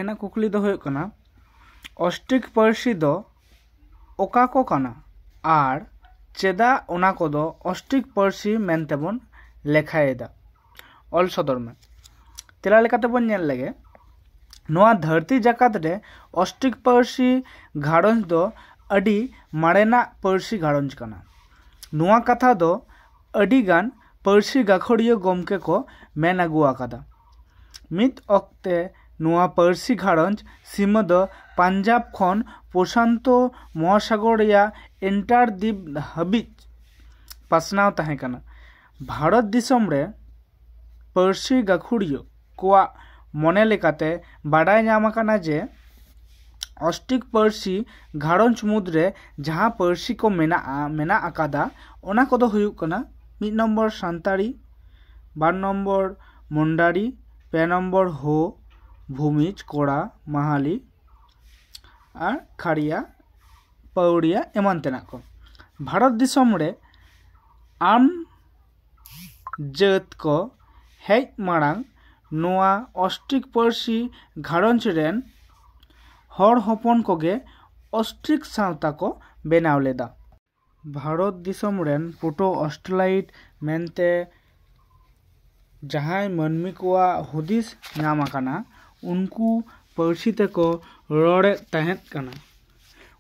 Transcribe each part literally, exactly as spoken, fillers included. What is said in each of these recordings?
ᱨᱮᱱᱟᱜ ᱠᱩᱠᱞᱤ ᱫᱚ ᱦᱩᱭᱩᱜ ᱠᱟᱱᱟ, ᱚᱥᱴᱨᱤᱠ ᱯᱟᱹᱨᱥᱤ ᱫᱚ ᱚᱠᱟ ᱠᱚ ᱠᱟᱱᱟ ᱟᱨ ᱪᱮᱫᱟᱜ ᱚᱱᱟ ᱠᱚᱫᱚ ᱚᱥᱴᱨᱤᱠ ᱯᱟᱹᱨᱥᱤ ᱢᱮᱱᱛᱮᱵᱚᱱ ᱞᱮᱠᱷᱟᱭᱮᱫᱟ? ᱚᱞ ᱥᱚᱫᱚᱨ ᱢᱮ᱾ ᱛᱮᱞᱟ ᱞᱮᱠᱟᱛᱮᱵᱚᱱ ᱧᱮᱞ ᱞᱮᱜᱮ, ᱱᱚᱣᱟ ᱫᱷᱟᱹᱨᱛᱤ ᱡᱟᱠᱟᱛ ᱨᱮ ᱚᱥᱴᱨᱤᱠ ᱯᱟᱹᱨᱥᱤ ᱜᱷᱟᱨᱚᱸᱡᱽ ᱫᱚ ᱟᱹᱰᱤ ᱢᱟᱨᱮᱱᱟᱜ ᱯᱟᱹᱨᱥᱤ ᱜᱷᱟᱨᱚᱸᱡᱽ ᱠᱟᱱᱟ᱾ ᱱᱚᱣᱟ ᱠᱟᱛᱷᱟ ᱫᱚ ᱟᱹᱰᱤᱜᱟᱱ ᱯᱟᱹᱨᱥᱤ ᱜᱟᱹᱠᱷᱩᱲᱤᱭᱟᱹ ᱜᱚᱢᱠᱮ ᱠᱚ ᱢᱮᱱ ᱟᱹᱜᱩ ᱟᱠᱟᱫᱟ᱾ ᱢᱤᱫ ᱚᱠᱛᱮ ᱱᱚᱣᱟ ᱯᱟᱹᱨᱥᱤ ᱜᱷᱟᱨᱚᱸᱡᱽ ᱥᱤᱢᱟᱹ ᱫᱚ ᱯᱟᱧᱡᱟᱵᱽ ᱠᱷᱚᱱ ᱯᱨᱚᱥᱟᱱᱛᱚ ᱢᱚᱦᱟᱥᱟᱜᱚᱨ ᱨᱮᱭᱟᱜ ᱮᱱᱴᱟᱨ ᱫᱤᱯ ᱦᱟᱹᱵᱤᱡ ᱯᱟᱥᱱᱟᱣ ᱛᱟᱦᱮᱸ ᱠᱟᱱᱟ᱾ ᱵᱷᱟᱨᱚᱛ ᱫᱤᱥᱚᱢ ᱨᱮ ᱯᱟᱹᱨᱥᱤ ᱜᱟᱹᱠᱷᱩᱲᱤᱭᱟᱹ ᱠᱚᱣᱟᱜ ᱢᱚᱱᱮ ᱞᱮᱠᱟᱛᱮ ᱵᱟᱰᱟᱭ ᱧᱟᱢ ᱟᱠᱟᱱᱟ ᱡᱮ ᱚᱥᱴᱨᱤᱠ ᱯᱟᱹᱨᱥᱤ ᱜᱷᱟᱨᱚᱸᱡᱽ ᱢᱩᱫᱽᱨᱮ ᱡᱟᱦᱟᱸ ᱯᱟᱹᱨᱥᱤ ᱠᱚ ᱢᱮᱱᱟᱜᱼᱟ, ᱢᱮᱱᱟᱜ ᱟᱠᱟᱫᱟ, ᱚᱱᱟ ᱠᱚᱫᱚ ᱦᱩᱭᱩᱜ ᱠᱟᱱᱟ, ᱢᱤᱫ ᱱᱚᱢᱵᱚᱨ ᱥᱟᱱᱛᱟᱲᱤ, ᱵᱟᱨ ᱱᱚᱢᱵᱚᱨ ᱢᱩᱱᱰᱟᱨᱤ, ᱯᱮ ᱱᱚᱢᱵᱚᱨ ᱦᱳ, ᱵᱷᱩᱢᱤᱡᱽ, ᱠᱚᱲᱟ, ᱢᱟᱦᱟᱞᱤ ᱟᱨ ᱠᱷᱟᱲᱤᱭᱟ, ᱯᱟᱹᱣᱲᱤᱭᱟ ᱮᱢᱟᱱ ᱛᱮᱱᱟᱜ ᱠᱚ᱾ ᱵᱷᱟᱨᱚᱛ ᱫᱤᱥᱚᱢ ᱨᱮ ᱟᱢ ᱡᱟᱹᱛ ᱠᱚ ᱦᱮᱡ ᱢᱟᱲᱟᱝ ᱱᱚᱣᱟ ᱚᱥᱴᱨᱤᱠ ᱯᱟᱹᱨᱥᱤ ᱜᱷᱟᱨᱚᱸᱡᱽ ᱨᱮᱱ ᱦᱚᱲ ᱦᱚᱯᱚᱱ ᱠᱚᱜᱮ ᱚᱥᱴᱨᱤᱠ ᱥᱟᱶᱛᱟ ᱠᱚ ᱵᱮᱱᱟᱣ ᱞᱮᱫᱟ᱾ ᱵᱷᱟᱨᱚᱛ ᱫᱤᱥᱚᱢ ᱨᱮᱱ ᱯᱨᱳᱴᱳ ᱚᱥᱴᱨᱮᱞᱟᱭᱤᱴ ᱢᱮᱱᱛᱮ ᱡᱟᱦᱟᱸᱭ ᱢᱟᱹᱱᱢᱤ ᱠᱚᱣᱟᱜ ᱦᱩᱫᱤᱥ ᱧᱟᱢ ᱟᱠᱟᱱᱟ, ᱩᱱᱠᱩ ᱯᱟᱹᱨᱥᱤ ᱛᱮᱠᱚ ᱨᱚᱲᱮᱫ ᱛᱟᱦᱮᱸᱫ ᱠᱟᱱᱟ᱾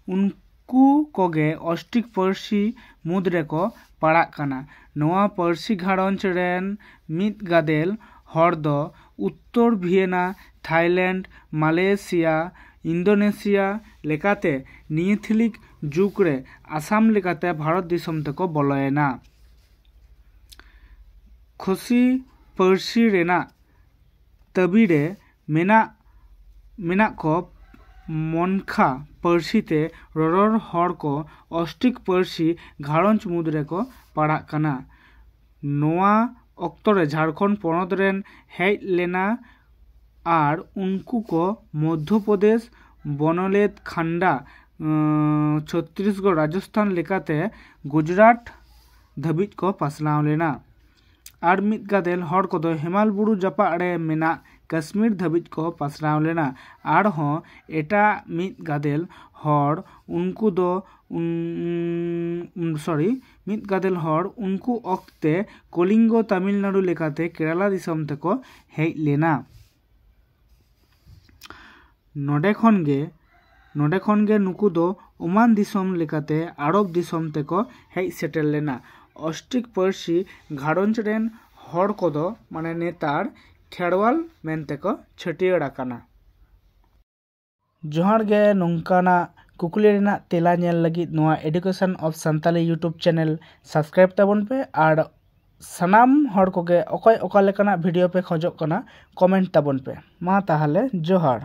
ᱩᱱᱠᱩ ᱠᱚᱜᱮ ᱚᱥᱴᱨᱤᱠ ᱯᱟᱹᱨᱥᱤ ᱢᱩᱫᱽ ᱨᱮᱠᱚ ᱯᱟᱲᱟᱜ ᱠᱟᱱᱟ᱾ ᱱᱚᱣᱟ ᱯᱟᱹᱨᱥᱤ ᱜᱷᱟᱨᱚᱸᱡᱽ ᱨᱮᱱ ᱢᱤᱫ ᱜᱟᱫᱮᱞ ᱦᱚᱲ ᱫᱚ ᱩᱛᱛᱚᱨ ᱵᱷᱤᱭᱮᱱᱟ, ᱛᱷᱟᱭᱞᱮᱱᱰ, ᱢᱟᱞᱚᱭᱮᱥᱤᱭᱟ, ᱤᱱᱫᱳᱱᱮᱥᱤᱭᱟ ᱞᱮᱠᱟᱛᱮ ᱱᱤᱭᱳᱛᱷᱤᱞᱤᱠ ᱡᱩᱜᱽ ᱨᱮ ᱟᱥᱟᱢ ᱞᱮᱠᱟᱛᱮ ᱵᱷᱟᱨᱚᱛ ᱫᱤᱥᱚᱢ ᱛᱮᱠᱚ ᱵᱚᱞᱚᱭᱮᱱᱟ᱾ ᱠᱷᱚᱥᱤ ᱯᱟᱹᱨᱥᱤ ᱨᱮᱱᱟᱜ ᱫᱟᱹᱵᱤ ᱨᱮ ᱢᱮᱱᱟᱜ, ᱢᱮᱱᱟᱜ ᱠᱚ ᱢᱚᱱᱠᱷᱟ ᱯᱟᱹᱨᱥᱤ ᱛᱮ ᱨᱚᱨᱚᱲ ᱦᱚᱲ ᱠᱚ ᱚᱥᱴᱨᱤᱠ ᱯᱟᱹᱨᱥᱤ ᱜᱷᱟᱨᱚᱸᱡᱽ ᱢᱩᱫᱽ ᱨᱮᱠᱚ ᱯᱟᱲᱟᱜ ᱠᱟᱱᱟ᱾ ᱱᱚᱣᱟ ᱚᱠᱛᱚ ᱨᱮ ᱡᱷᱟᱲᱠᱷᱚᱸᱰ ᱯᱚᱱᱚᱛ ᱨᱮᱱ ᱦᱮᱡ ᱞᱮᱱᱟ ᱟᱨ ᱩᱱᱠᱩ ᱠᱚ ᱢᱚᱫᱽᱫᱷᱚ ᱯᱨᱚᱫᱮᱥ, ᱵᱚᱱᱚᱞᱮᱫ ᱠᱷᱟᱱᱰᱟ, ᱟᱸ, ᱪᱷᱚᱛᱨᱤᱥᱜᱚᱲ, ᱨᱟᱡᱚᱥᱛᱷᱟᱱ ᱞᱮᱠᱟᱛᱮ ᱜᱩᱡᱽᱨᱟᱴ ᱫᱷᱟᱹᱵᱤᱡ ᱠᱚ ᱯᱟᱥᱱᱟᱣ ᱞᱮᱱᱟ᱾ ᱟᱨ ᱢᱤᱫ ᱜᱟᱫᱮᱞ ᱦᱚᱲ ᱠᱚᱫᱚ ᱦᱮᱢᱟᱞ ᱵᱩᱨᱩ ᱡᱟᱯᱟᱜ ᱨᱮ ᱢᱮᱱᱟᱜ ᱠᱟᱥᱢᱤᱨ ᱫᱷᱟᱹᱵᱤᱡ ᱠᱚ ᱯᱟᱥᱱᱟᱣ ᱞᱮᱱᱟ᱾ ᱟᱨᱦᱚᱸ ᱮᱴᱟᱜ ᱢᱤᱫ ᱜᱟᱫᱮᱞ ᱦᱚᱲ ᱩᱱᱠᱩ ᱫᱚ ᱩᱱ- ᱩᱱ- sorry, ᱢᱤᱫ ᱜᱟᱫᱮᱞ ᱦᱚᱲ ᱩᱱᱠᱩ ᱚᱠᱛᱮ ᱠᱚᱞᱤᱝᱜᱚ ᱛᱟᱢᱤᱞᱱᱟᱲᱩ ᱞᱮᱠᱟᱛᱮ ᱠᱮᱨᱟᱞᱟ ᱫᱤᱥᱚᱢ ᱛᱮᱠᱚ ᱦᱮᱡ ᱞᱮᱱᱟ᱾ ᱱᱚᱰᱮ ᱠᱷᱚᱱ ᱜᱮ ᱱᱚᱰᱮ ᱠᱷᱚᱱ ᱜᱮ ᱱᱩᱠᱩ ᱫᱚ ᱳᱢᱟᱱ ᱫᱤᱥᱚᱢ ᱞᱮᱠᱟᱛᱮ ᱟᱨᱚᱵ ᱫᱤᱥᱚᱢ ᱛᱮᱠᱚ ᱦᱮᱡ ᱥᱮᱴᱮᱨ ᱞᱮᱱᱟ᱾ ᱚᱥᱴᱨᱤᱠ ᱯᱟᱹᱨᱥᱤ ᱜᱷᱟᱨᱚᱸᱡᱽ ᱨᱮᱱ ᱦᱚᱲ ᱠᱚᱫᱚ ᱢᱟᱱᱮ ᱱᱮᱛᱟᱨ ᱠᱷᱮᱨᱣᱟᱞ ᱢᱮᱱᱛᱮ ᱠᱚ ᱪᱷᱟᱹᱴᱭᱟᱹᱨ ᱟᱠᱟᱱᱟ᱾ ᱡᱚᱦᱟᱨ ᱜᱮ, ᱱᱚᱝᱠᱟᱱᱟᱜ ᱠᱩᱠᱞᱤ ᱨᱮᱱᱟᱜ ᱛᱮᱞᱟ ᱧᱮᱞ ᱞᱟᱹᱜᱤᱫ ᱱᱚᱣᱟ Education of Santali YouTube channel subscribe ᱛᱟᱵᱚᱱ ᱯᱮ᱾ ᱟᱨ ᱥᱟᱱᱟᱢ ᱦᱚᱲ ᱠᱚᱜᱮ ᱚᱠᱚᱭ ᱚᱠᱟ ᱞᱮᱠᱟᱱᱟᱜ video ᱯᱮ ᱠᱷᱚᱡᱚᱜ ᱠᱟᱱᱟ, comment ᱛᱟᱵᱚᱱ ᱯᱮ᱾ ᱢᱟ ᱛᱟᱦᱚᱞᱮ ᱡᱚᱦᱟᱨ᱾